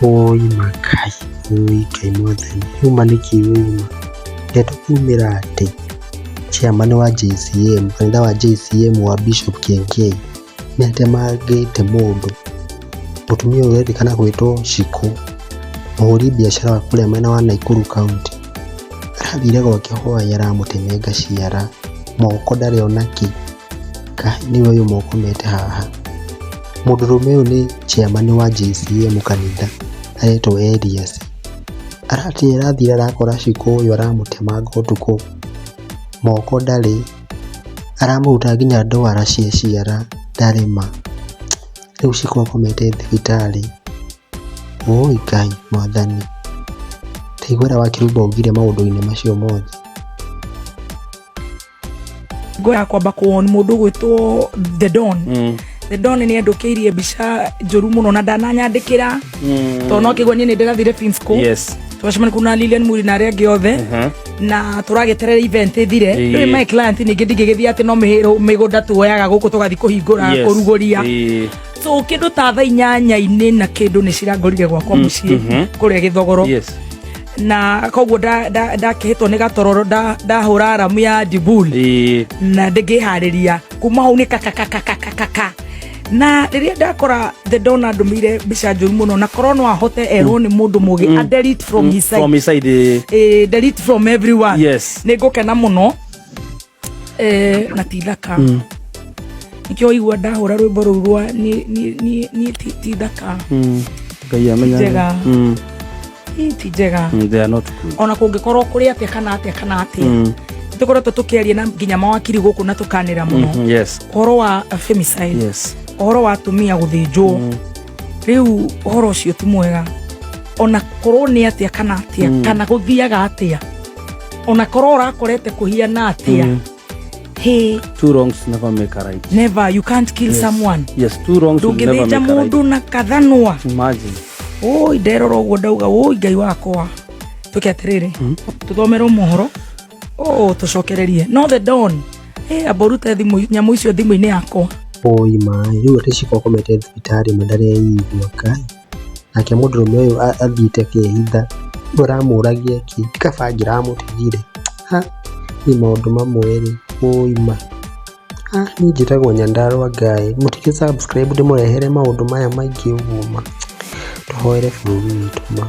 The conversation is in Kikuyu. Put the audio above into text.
Ũi ma Ngai, ũi Ngai mwathani, yuma nĩkĩ ũi ma? Ndeto kumĩra atĩ chairman wa JCM, kanitha wa JCM wa Bishop Kiengei nĩ atemangĩte mũndũ. Mũtumia ũyũ ũrerĩkana gwĩtwo Shiko, mũhũri biacara wa kũrĩa mwena wa Nakuru County. Arathire gwake hwaĩ aramũtemenga ciara, moko ndarĩ ona kĩ. Ngai nĩwe ũyũ ũkomete haha. Mũndũrũme ũyũ nĩ chairman wa JCM kanitha aretwo Elias. Arathire arakora Shiko ũyũ aramũtemanga ũtukũ, moko ndarĩ, aramũruta nginya ndwara cia ciara ndarĩ ma. Rĩu Shiko akomete thibitarĩ. Ũi Ngai mwathani, ta igua ũrĩa Wakĩrumba augire maũndũ-inĩ macio mothe. Ngo ya kwamba kuon mundu gwitwo The Don. The Don ni andukiirie mbica njuru muno na ndananyandikira to no kigwa nie ni ndirathire Finsco. Twacemania kuna Lilian Muri na aria angi othe na tũragĩterera event ĩthire. Rĩu my client ningĩ ndingĩgĩthiĩ atĩ no mĩgũnda tuoyaga gũkũ tũgathiĩ kũhingũra, kũrugũria. So kĩndũ ta thaa inyanya-inĩ na kĩndũ nĩ cirangorire gwakwa mũciĩ kũrĩa Gĩthogoro. Na koguo ndakĩhĩtwo nĩ gatororo, ndahũra aramu ya Dibul na ndĩngĩharĩria kuma hau nĩ kakakakakaka. Na rĩrĩa ndakora The Don andũmĩire mbica njũru mũno, na korwo no ahote erwo nĩ mũndũ mũgĩ a delete from his side. From his side. Delete from everyone. Nĩ ngũkena mũno, na ti thaka. Nikĩo waigua ndahũra rwĩmbo rũu rwa niĩ ti thaka. Ngai amenya. Njega. Ĩ, ti njega. They are not good. Ona kũngĩkorwo kũrĩ atĩa kana atĩa kana atĩa, tũkoretwo tũkĩaria na nginya mawakiri gũkũ na tũkanĩra mũno ũhoro wa femicide, ũhoro wa atumia gũthĩnjwo. Rĩu ũhoro ũcio ti mwega, ona korwo nĩ atĩa kana atĩa kana gũthiaga atĩa, ona korwo ũrakorete kũhiana atĩa, he. Two wrongs never make a right. Never. You can't kill someone. Yes, two wrongs will never Ndũngĩthĩnja make a right. mũndũ na kathanwa. Imagine. Oi, nderora ũguo ndauga, oi Ngai wakwa. Tuke atĩrĩrĩ, tũthomerwo mohoro o tũcokererie. No The Don, amba ũrute thimũ nyamũ icio thimũ-inĩ yakwa. Oi maĩ, rĩu atĩ Shiko akomete thibitarĩ ma ndareigua Ngai. Nake mũndũrũme ũyũ athiĩte akehitha, rĩu aramũragia kĩ, ti kaba angĩramũtigire. Ha, niĩ maũndũ mamwe rĩ, oi ma. Ha, niĩ njĩtagwo Nyandarua Ngai, mũtige subscribe ndĩmũrehere maũndũ maya maingĩ ũguo ma. Tũhoere bũrũri witũ ma.